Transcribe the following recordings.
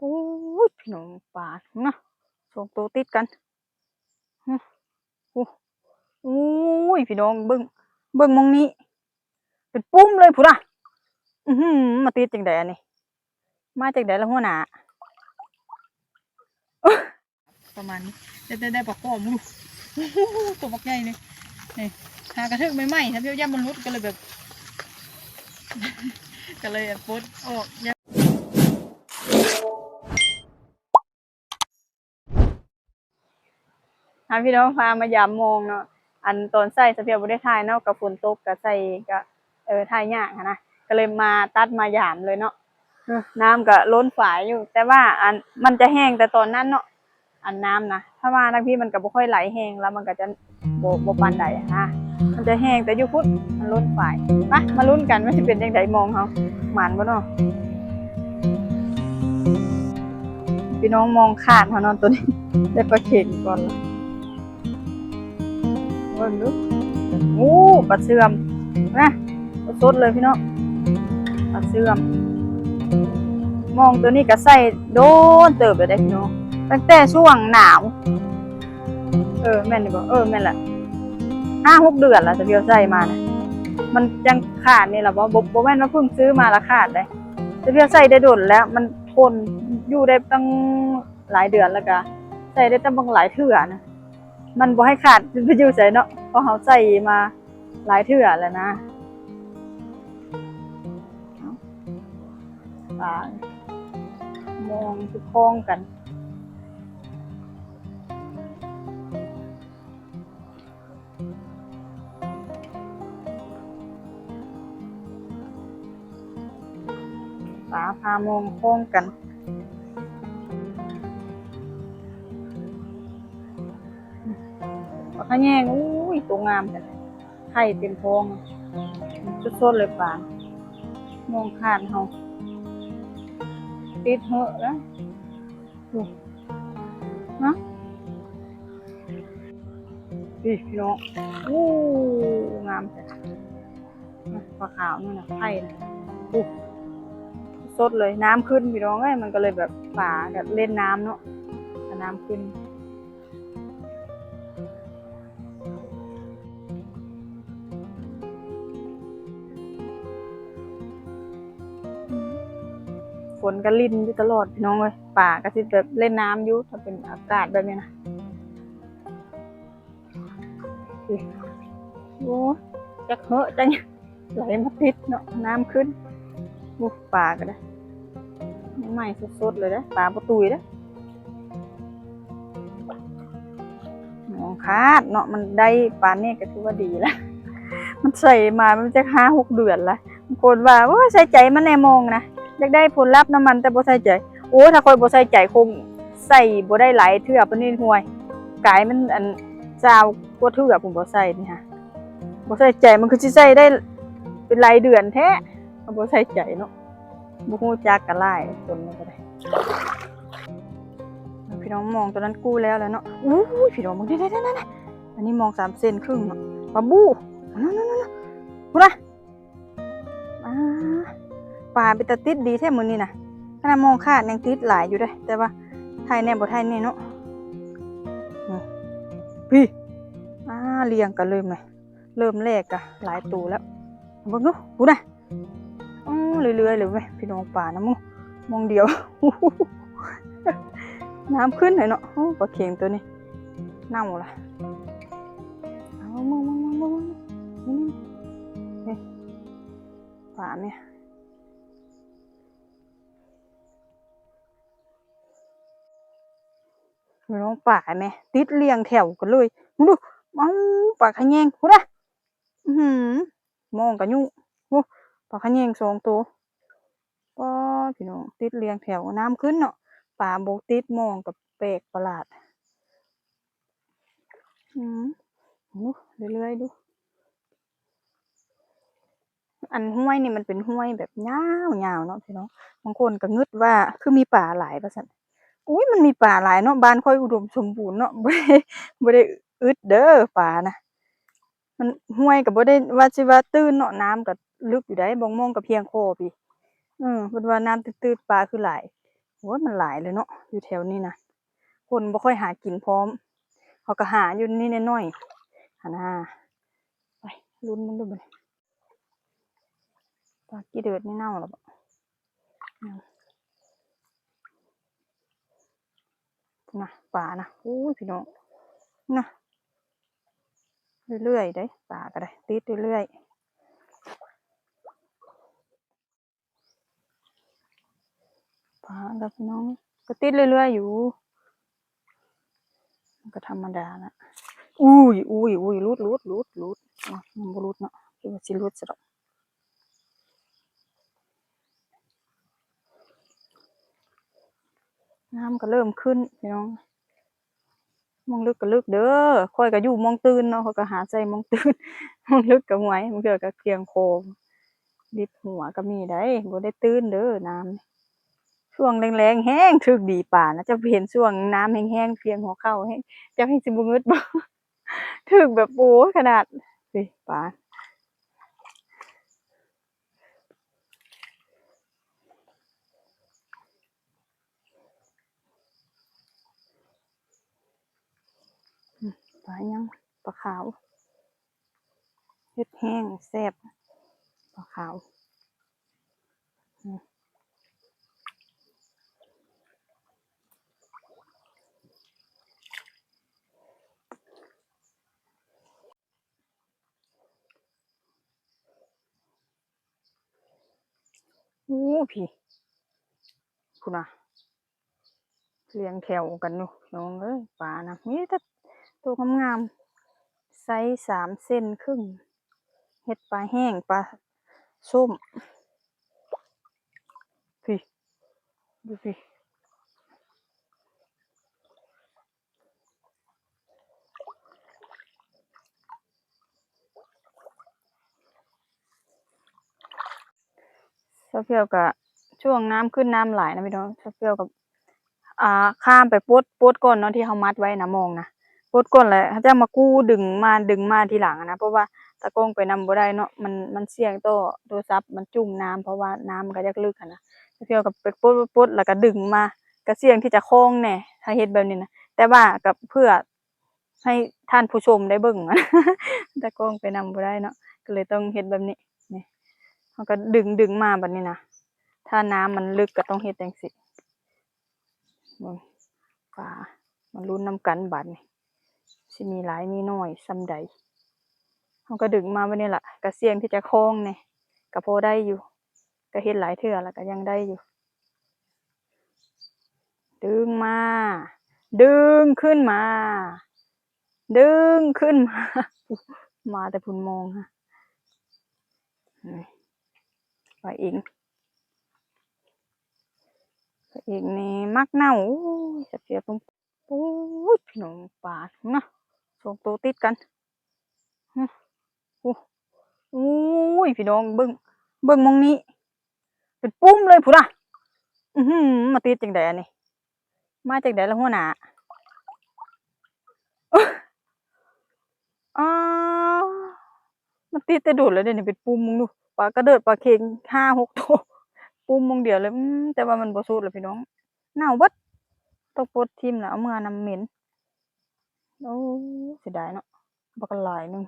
ອ້ຍ ພີ່ນ້ອງ ປານະ ສອງໂຕຕິດກັນ ຫຶ ໂອ້ ໂອ້ຍ ພີ່ນ້ອງ ເບິ່ງ ເບິ່ງໝ່ອງນີ້ ເປັນປຸ້ມເລີຍພຸ້ນນະ. ອືຫື ມາຕິດຈັ່ງໃດອັນນີ້ ມາຈັ່ງໃດລະຫົວໜ້າ? ປະມານນີ້ ໄດ້ ໄດ້ ໄດ້ປາກອມ ໂຕບັກໃຫຍ່ເລີຍ ນີ້ ຫາກະຖືກໃໝ່ໆ ຖ້າຢ້ານມັນຫຼຸດ ກະເລີຍແບບ ກະເລີຍປົດອອກ. ພາພີ່ນ້ອງ ພາມາຢາມມອງເນາະ ອັນຕອນໃຊ້ສະພຽວບໍ່ໄດ້ຖ່າຍເນາະ ກະຝົນຕົກ ກະໃສ່ ກະ ເອີ ຖ່າຍຍາກຫັ້ນນະ ກະເລີຍມາຕັດມາຢາມເລີຍເນາະ. ເອີ ນ້ຳກະລົ້ນຝາຍຢູ່ ແຕ່ວ່າອັນ ມັນຈະແຫ້ງແຕ່ຕອນນັ້ນເນາະ ອັນນ້ຳນະ ຖ້າວ່າທາງພີ້ມັນກະບໍ່ຄ່ອຍໄຫຼແຮງ ລະມັນກະຈະບໍ່ ບໍ່ປານໃດຫັ້ນນະ ມັນຈະແຫ້ງແຕ່ຢູ່ພຸ້ນ ມັນລົ້ນຝາຍ. ມາ ມາລຸ້ນກັນວ່າຊິເປັນຈັ່ງໃດ ມອງເຮົາ ໝານບໍ່ເນາະ? ພີ່ນ້ອງ ມອງຂາດເຮົາເນາະ ໂຕນີ້ ໄດ້ປາເຂັງກ່ອນລະ. ເບິ່ງດູ ໂອ້ ປາເຊື່ອມນະ ສົດໆເລີຍພີ່ນ້ອງ ປາເຊື່ອມ. ມອງໂຕນີ້ກະໃຊ້ໂດນເຕີບແລ້ວເດ້ພີ່ນ້ອງ ຕັ້ງແຕ່ຊ່ວງໜາວ ເອີ ແມ່ນຢູ່ບໍ່? ເອີ ແມ່ນແຫຼະ ຫ້າຫົກເດືອນລະ ສະພຽວໃຊ້ມານະ ມັນຈັ່ງຂາດນີ້ລະບໍ່ ບໍ່ ບໍ່ແມ່ນວ່າເພິ່ງຊື້ມາລະຂາດເດ້ ສະພຽວໃຊ້ໄດ້ດົນແລ້ວ ມັນທົນຢູ່ໄດ້ຕັ້ງຫຼາຍເດືອນ ລະກະໃຊ້ໄດ້ຕັ້ງບັກຫຼາຍເທື່ອນະ. ມັນບໍ່ໃຫ້ຂາດ ຊິໄປຢູ່ໃສເນາະ ເພາະເຮົາໃຊ້ມາຫຼາຍເທື່ອແລ້ວນະ. ເອົາ ປາມອງຄືຄອງກັນ ປາພາມອງຄອງກັນ. ປາຂະແຍງ ໂອ້ຍ ໂຕງາມແທ້ ໄຂ່ເຕັມທ້ອງ ສົດໆເລີຍປາ ມອງຂາດເຮົາ ຕິດເຫາະແລ້ວ ນະ ນີ້ພີ່ນ້ອງ ໂອ້ ງາມແທ້. ປາຂາວນີ້ນະ ໄຂ່ນະ ໂອ້ ສົດເລີຍ ນ້ຳຂຶ້ນພີ່ນ້ອງເອີຍ ມັນກະເລີຍແບບ ປາກະເຫຼັ້ນນ້ຳເນາະ ກະນ້ຳຂຶ້ນ. ຝົນກະລິນຢູ່ຕະຫຼອດພີ່ນ້ອງເອີຍ ປາກະຊິແບບເຫຼັ້ນນ້ຳຢູ່ ຖ້າເປັນອາກາດແບບນີ້ນະ. ໂອ້ ຈັກເຫາະຈັກ ໄຫຼມາຕິດເນາະ ນ້ຳຂຶ້ນ. ໂອ້ ປາກະໄດ້ ໃໝ່ສົດໆເລີຍເດ້ ປາບໍ່ຕຸຍເດ້. ມອງຂາດເນາະ ມັນໄດ້ປານນີ້ກະຖືວ່າດີລະ ມັນໃສ່ມາມັນຈັກຫ້າຫົກເດືອນລະ. ບາງຄົນວ່າ ໂອ້ຍ ໃສ່ໃຈມັນແດ່ມອງນະ ຢາກໄດ້ຜົນລັບນຳມັນ ແຕ່ບໍ່ໃສ່ໃຈ. ໂອ້ ຖ້າຂ້ອຍບໍ່ໃສ່ໃຈ ຄົງໃສ່ບໍ່ໄດ້ຫຼາຍເທື່ອປານນີ້ ຫ້ວຍ ກາຍມັນ ອັນ ຊາວກວ່າເທື່ອພຸ້ນ ບໍ່ໃສ່ນີ້ຫາ ບໍ່ໃສ່ໃຈ ມັນຄືຊິໃສ່ໄດ້ເປັນຫຼາຍເດືອນແທ້ ເຮົາບໍ່ໃສ່ໃຈເນາະ ບໍ່ຮູ້ຈັກກະຫຼາຍຄົນນີ້ກະໄດ້. ພີ່ນ້ອງ ມອງໂຕນັ້ນກູ້ແລ້ວແຫຼະເນາະ. ອູ້ຍ ພີ່ນ້ອງ ເບິ່ງ ນີ້ໆໆໆ ອັນນີ້ມອງສາມເຊັນເຄິ່ງເນາະ ປາບູ້ ນັ້ນໆໆໆ ພຸ້ນນະ. ອາ ປາເປັນຕາຕິດດີແທ້ມື້ນີ້ນະ ຂະໜາດມອງຂາດຍັງຕິດຫຼາຍຢູ່ເດ້ ແຕ່ວ່າໄທແດ່ບໍ່ໄທແດ່ເນາະ. ອືມ ພີ້ ອາ ລຽງກັນເລີຍແມະ ເລີ່ມແລກກະຫຼາຍໂຕແລ້ວ ເບິ່ງດູ ພຸ້ນນະ. ອໍ ເລື້ອຍໆເລີຍແມະ ພີ່ນ້ອງ ປານະ ມອງດຽວ ນ້ຳຂຶ້ນເລີຍເນາະ. ໂອ້ ປາເຂັງໂຕນີ້ເນົ່າລະ ເອົາ ເບິ່ງໆໆໆ ນີ້ ນີ້ ປາແມະ ພີ່ນ້ອງ ປາແມະ ຕິດລຽງແຖວກັນເລີຍ ເບິ່ງດູ. ເອົ້າ ປາຂະແຍງ ພຸ້ນນະ ອືຫື ມອງກະຍຸ ໂອ້ ປາຂະແຍງສອງໂຕ ປາ ພີ່ນ້ອງ ຕິດລຽງແຖວ ນ້ຳຂຶ້ນເນາະ ປາບໍ່ຕິດມອງກະແປກປະຫຼາດ. ອືມ ເບິ່ງດູ ເລື້ອຍໆດູ ອັນຫ້ວຍນີ້ມັນເປັນຫ້ວຍແບບຍາວໆເນາະພີ່ນ້ອງ ບາງຄົນກະງຶດວ່າຄືມີປາຫຼາຍວ່າຊັ້ນ. ອຸ້ຍ ມັນມີປາຫຼາຍເນາະ ບ້ານຂ້ອຍອຸດົມສົມບູນເນາະ ບໍ່ໄດ້ ບໍ່ໄດ້ອຶດເດີປານະ. ມັນ ຫ້ວຍກະບໍ່ໄດ້ວ່າຊິວ່າຕື້ນເນາະ ນ້ຳກະເລິກຢູ່ໃດ໋ ບາງໝ່ອງກະພຽງຄໍພີ້. ເອີ ເພິ່ນວ່ານ້ຳຕື້ດໆ ປາຄືຫຼາຍ ໂອ້ຍ ມັນຫຼາຍເລີຍເນາະ ຢູ່ແຖວນີ້ນະ ຄົນບໍ່ຄ່ອຍຫາກິນພ້ອມ ເຂົາກໍຫາຢູ່ນີ້ນ້ອຍໆ ຫັ້ນນາ. ໄປລຸ້ນມັນດູບັດນີ້ ປາກີເດີດນີ້ເນົ່າແລ້ວບໍ? ອືມ ນະ ປານະ ໂອ້ຍ ພີ່ນ້ອງ ນະ ເລື້ອຍໆເດ້ ປາກໍໄດ້ ຕິດເລື້ອຍໆ. ປາກໍພີ່ນ້ອງ ກໍຕິດເລື້ອຍໆຢູ່ ມັນກໍທຳມະດາລະ. ອຸ້ຍ ອຸ້ຍ ອຸ້ຍ ຫຼຸດ ຫຼຸດ ຫຼຸດ ຫຼຸດ ອາ ມັນບໍ່ຫຼຸດເນາະ ຄິດວ່າຊິຫຼຸດຊະດອກ. ນ້ຳກໍເລີ່ມຂຶ້ນພີ່ນ້ອງ. ໝ່ອງເລິກກໍເລິກເດີ ຂ້ອຍກໍຢູ່ໝ່ອງຕື້ນເນາະ ຂ້ອຍກໍຫາໃສ່ໝ່ອງຕື້ນ ໝ່ອງເລິກກໍຫ້ວຍ ບາງເທື່ອກໍພຽງຄໍ ລິດຫົວກໍມີໄດ໋ ບໍ່ໄດ້ຕື້ນເດີນ້ຳ. ຊ່ວງແລ້ງໆແຮງຖືກດີປານະ ເຈົ້າໄປເຫັນຊ່ວງນ້ຳແຮງໆພຽງຫົວເຂົ່າແຮງ ເຈົ້າແຮງຊິບໍ່ງຶດບໍ? ຖືກແບບ ໂອ້ຍ ຂະໜາດ ນີ້ປາ ອືມ ປາຫຍັງ? ປາຂາວ ເຮັດແຫ້ງແຊບ ປາຂາວ ອືມ. ໂອ້ ພີ້ ພຸ້ນນະ ລຽງແຖວກັນຢູ່ ນ້ອງເອີຍ ປານະ ມີແຕ່ໂຕງາມໆ ໄຊສາມເຊັນເຄິ່ງ ເຮັດປາແຫ້ງ ປາສົ້ມ ພີ້ ດູພີ້. ສາວພຽວກະ ຊ່ວງນ້ຳຂຶ້ນນ້ຳຫຼາຍນະພີ່ນ້ອງ ສາວພຽວກະ ອ່າ ຂ້າມໄປປົດ ປົດກ່ອນເນາະ ທີ່ເຮົາມັດໄວ້ນະ ມອງນະ ປົດກ່ອນ ແລ້ວເຮົາຈະມາກູ້ດຶງມາ ດຶງມາທີຫຼັງນະ ເພາະວ່າຕາກ້ອງໄປນຳບໍ່ໄດ້ເນາະ ມັນ ມັນສ່ຽງຕໍ່ໂທລະສັບ ມັນຈຸ່ມນ້ຳ ເພາະວ່ານ້ຳມັນກະຢາກເລິກຫັ້ນນະ ສາວພຽວກະໄປປົດ ປົດ ແລ້ວກະດຶງມາ ກະສ່ຽງທີ່ຈະຄ້ອງແດ່ ຖ້າເຮັດແບບນີ້ນະ ແຕ່ວ່າກະເພື່ອ ໃຫ້ທ່ານຜູ້ຊົມໄດ້ເບິ່ງ ຕາກ້ອງໄປນຳບໍ່ໄດ້ເນາະ ກໍເລີຍຕ້ອງເຮັດແບບນີ້ ນີ້ ເຮົາກໍດຶງ ດຶງມາບັດນີ້ນະ ຖ້ານ້ຳມັນເລິກກໍຕ້ອງເຮັດຈັ່ງຊີ້ ເບິ່ງ ປາ ມາລຸ້ນນຳກັນບັດນີ້ ຊິມີຫຼາຍມີໜ້ອຍສ່ຳໃດ ເຮົາກໍດຶງມາບັດນີ້ລະ ກໍສ່ຽງທີ່ຈະຄ້ອງແດ່ ກໍພໍໄດ້ຢູ່ ກໍເຮັດຫຼາຍເທື່ອລະກໍຍັງໄດ້ຢູ່ ດຶງມາ ດຶງຂຶ້ນມາ ດຶງຂຶ້ນມາ ມາແຕ່ພຸ້ນມອງ ປາເອງ ປາເອງນີ້ມັກເນົ່າ ໂອ້ຍ ສາວພຽວຕ້ອງ ໂອ້ຍ ພີ່ນ້ອງ ປານະ ສອງໂຕຕິດກັນ ຫື ໂອ້ ໂອ້ຍ ພີ່ນ້ອງ ເບິ່ງ ເບິ່ງໝ່ອງນີ້ ເປັນປຸ່ມເລີຍພຸ້ນນະ ອືຫື ມາຕິດຈັ່ງໃດອັນນີ້ ມາຈັ່ງໃດລະຫົວໜ້າ ອາ ມັນຕິດແຕ່ດົນແລ້ວເດນີ້ ເປັນປຸ່ມ ເບິ່ງດູ ປາກະເດີດ ປາເຂັງ ຫ້າຫົກໂຕ ປຸ່ມໝ່ອງດຽວເລີຍ ອື ແຕ່ວ່າມັນບໍ່ສຸດລະພີ່ນ້ອງ ເນົ່າເບິດ ຕ້ອງປົດຖິ້ມລະ ເອົາເມືອນຳ ເໝັນ ໂອ້ ເສຍດາຍເນາະ ບັກຫຼາຍໜຶ່ງ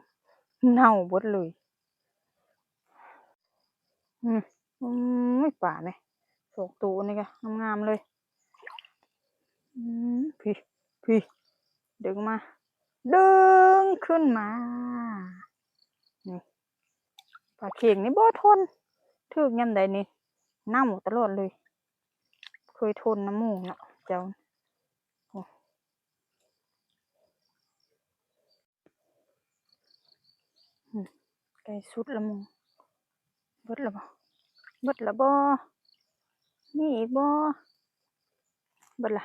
ເນົ່າເບິດເລີຍ ອືມ ໂອ້ຍ ປານີ້ ສອງໂຕນີ້ກະງາມໆເລີຍ ອືມ ພີ້ ພີ້ ດຶງມາ ດຶງຂຶ້ນມາ ນີ້ ປາເຂັງນີ້ບໍ່ທົນ ຖືກຍາມໃດນີ້ ເນົ່າຕະຫຼອດເລີຍ ເຄີຍທົນນຳໝູ່ເນາະ ເຈົ້າ ໂອ້ ອືມ ໃກ້ສຸດລະໝູ່ ເບິດລະບໍ່ ເບິດລະບໍ່ ມີອີກບໍ່ ເບິດລະ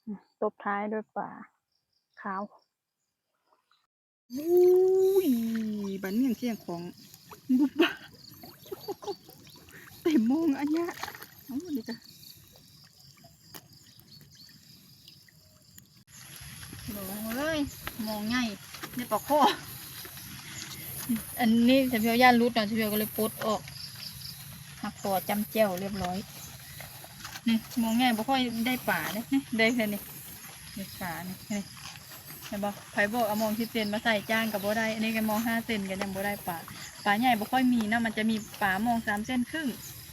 ອືມ ຕົບທ້າຍດ້ວຍປາຂາວ ໂອ້ຍ ບາດນີ້ຍັງສຽງຂອງ ບຸບບາ ເຕັມມອງອາຍະ ເອົາ ນີ້ກະ ໂອ້ຍ ມອງໃຫຍ່ ໄດ້ປາຄໍ່ ອັນນີ້ສາວພຽວຢ້ານຫຼຸດເນາະ ສາວພຽວກໍເລີຍປົດອອກ ຫາກພໍຈ້ຳແຈ່ວຮຽບຮ້ອຍ ນີ້ມອງໃຫຍ່ບໍ່ຄ່ອຍໄດ້ປາເດ້ ນີ້ໄດ້ແຄ່ນີ້ ນີ້ປານີ້ ນີ້ ເຫັນບໍ່? ໃຜບອກເອົາມອງສິບເຊັນມາໃສ່ຈ້າງກໍບໍ່ໄດ້ ອັນນີ້ກໍມອງຫ້າເຊັນກໍຍັງບໍ່ໄດ້ປາ. ປາໃຫຍ່ບໍ່ຄ່ອຍມີເນາະ ມັນຈະມີປາມອງສາມເຊັນຄຶ່ງ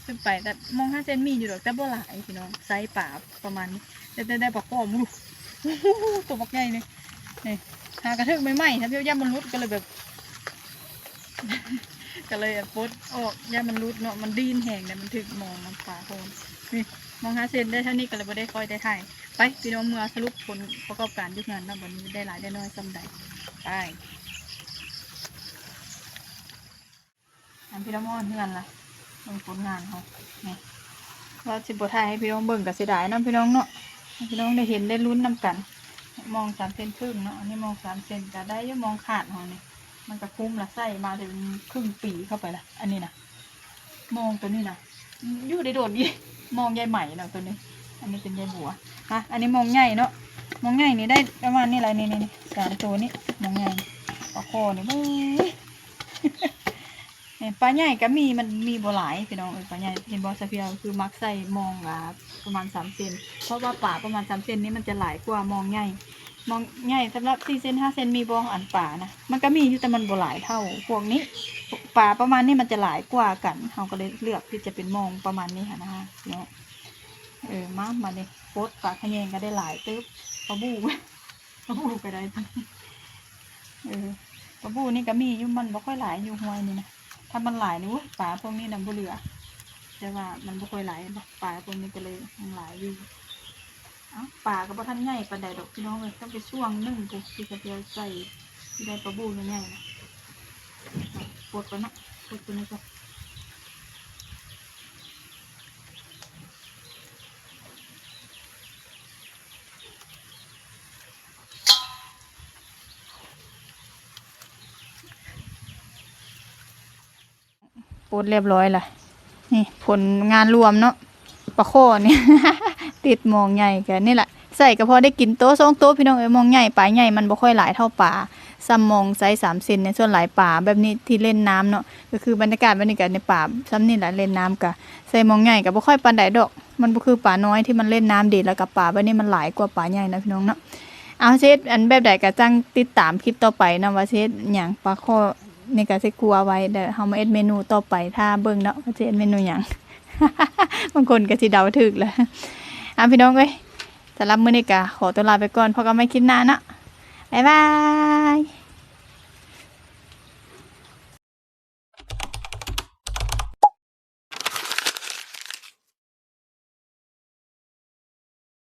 ຂຶ້ນໄປ ແຕ່ມອງຫ້າເຊັນມີຢູ່ດອກ ແຕ່ບໍ່ຫຼາຍພີ່ນ້ອງ ໄຊປາປະມານນີ້. ແຕ່ ແຕ່ໄດ້ປາຄອມ ໂອ້ໂຫ ໂຕບັກໃຫຍ່ນີ້ ນີ້ ຫາກະຖືກໃໝ່ໆ ຖ້າຢ້ານມັນຫຼຸດ ກໍເລີຍແບບ ກໍເລີຍປົດອອກ ຢ້ານມັນຫຼຸດເນາະ ມັນດີ້ນແຮງເດ້ ມັນຖືກມອງນຳປາໂພນ. ນີ້ມອງຫ້າເຊັນໄດ້ເທົ່ານີ້ ກໍເລີຍບໍ່ໄດ້ຄ່ອຍໄດ້ຖ່າຍ. ໄປ ພີ່ນ້ອງ ເມືອສະຫຼຸບຜົນປະກອບການຢູ່ເຮືອນເນາະ ບັດນີ້ໄດ້ຫຼາຍໄດ້ໜ້ອຍສ່ຳໃດ. ໄປ ອັນ ພີ່ນ້ອງ ຮອດເຮືອນລະ ເບິ່ງຜົນງານເຮົາ ນີ້ ວ່າຊິບໍ່ຖ່າຍໃຫ້ພີ່ນ້ອງເບິ່ງກໍເສຍດາຍນຳ ພີ່ນ້ອງເນາະ ໃຫ້ພີ່ນ້ອງໄດ້ເຫັນໄດ້ລຸ້ນນຳກັນ. ມອງສາມເຊັນຄຶ່ງເນາະ ອັນນີ້ມອງສາມເຊັນກໍໄດ້ຢູ່ ມອງຂາດເຮົານີ້ ມັນກໍຄຸ້ມລະ ໃຊ້ມາເຖິງຄຶ່ງປີເຂົ້າໄປລະ. ອັນນີ້ນະ ມອງໂຕນີ້ນະ ຢູ່ໄດ້ດົນອີກ ມອງໃຫຍ່ໃໝ່ເນາະໂຕນີ້. ອັນນີ້ເປັນໃຫຍ່ບົວ ຮະ ອັນນີ້ມອງໃຫຍ່ເນາະ ມອງໃຫຍ່ນີ້ໄດ້ປະມານນີ້ລະ ນີ້ໆ ສາມໂຕນີ້ ມອງໃຫຍ່ ປາຄໍ່ນີ້ ເບິ່ງ ນີ້ ປາໃຫຍ່ກໍມີ ມັນມີບໍ່ຫຼາຍພີ່ນ້ອງເອີຍ ປາໃຫຍ່. ເຫັນບໍ່ ສາວພຽວຄືມັກໃສ່ມອງ ອ່າ ປະມານສາມເຊັນ ເພາະວ່າປາປະມານສາມເຊັນນີ້ມັນຈະຫຼາຍກວ່າມອງໃຫຍ່. ມອງໃຫຍ່ສຳລັບສີ່ເຊັນ ຫ້າເຊັນມີບໍ່? ອັນປານະ ມັນກໍມີຢູ່ ແຕ່ມັນບໍ່ຫຼາຍເທົ່າພວກນີ້. ປາປະມານນີ້ມັນຈະຫຼາຍກວ່າກັນ ເຮົາກໍເລີຍເລືອກທີ່ຈະເປັນມອງປະມານນີ້ຫັ້ນນະເນາະ. ເອີ ມາ ມານີ້ ປົດປາຂະແຍງກໍໄດ້ຫຼາຍເຕີບ ປາບູ່ ປາບູ່ກໍໄດ້ ເອີ ປາບູ່ນີ້ກໍມີຢູ່ ມັນບໍ່ຄ່ອຍຫຼາຍຢູ່ຫ້ວຍນີ້ນະ. ຖ້າມັນຫຼາຍນີ້ ໂອ້ຍ ປາພວກນີ້ນະບໍ່ເຫຼືອ ແຕ່ວ່າມັນບໍ່ຄ່ອຍຫຼາຍ ປາພວກນີ້ກໍເລີຍຍັງຫຼາຍຢູ່. ເອົ້າ ປາກໍບໍ່ທັນໃຫຍ່ປານໃດດອກພີ່ນ້ອງເອີຍ ຕ້ອງໄປຊ່ວງໜຶ່ງພຸ້ນ ທີ່ຈະໄດ້ໃສ່ ທີ່ໄດ້ປາບູ່ໃຫຍ່ໆນະ. ປົດກ່ອນເນາະ ປົດຕົວນີ້ກ່ອນ. ປົດລຽບຮ້ອຍລະ ນີ້ຜົນງານລວມເນາະ ປາຄໍ່ນີ້ ຕິດມອງໃຫຍ່ ກໍນີ້ລະ ໃສ່ກໍພໍໄດ້ກິນໂຕສອງໂຕພີ່ນ້ອງເອີຍ. ມອງໃຫຍ່ ປາໃຫຍ່ມັນບໍ່ຄ່ອຍຫຼາຍເທົ່າປາ ສ່ຳມອງໄຊສາມເຊັນນີ້. ສ່ວນຫຼາຍປາແບບນີ້ທີ່ເລ່ນນ້ຳເນາະ ກໍຄືບັນຍາກາດແບບນີ້ກໍໃນປາສ່ຳນີ້ລະ ເລ່ນນ້ຳກໍໃສ່ມອງໃຫຍ່ກໍບໍ່ຄ່ອຍປານໃດດອກ ມັນບໍ່ຄືປານ້ອຍທີ່ມັນເລ່ນນ້ຳເດ ແລ້ວກໍປາແບບນີ້ມັນຫຼາຍກວ່າປາໃຫຍ່ນະພີ່ນ້ອງເນາະ. ເອົາ ຊິເຮັດອັນແບບໃດກໍຈັ່ງຕິດຕາມຄລິບຕໍ່ໄປເນາະ ວ່າຊິເຮັດຫຍັງ. ປາຄໍ່ນີ້ກໍຊິຂົ້ວໄວ້ ດຽວເຮົາມາເຮັດເມນູຕໍ່ໄປ ຖ້າເບິ່ງເນາະ ວ່າຊິເຮັດເມນູຫຍັງ ບາງຄົນກໍຊິເດົາຖືກແຫຼະ. ເອົາ ພີ່ນ້ອງເອີຍ ສຳລັບມື້ນີ້ກໍຂໍຕົວລາໄປກ່ອນ ພົບກັນໃໝ່ຄລິບໜ້າເນາະ ບາຍບາຍ.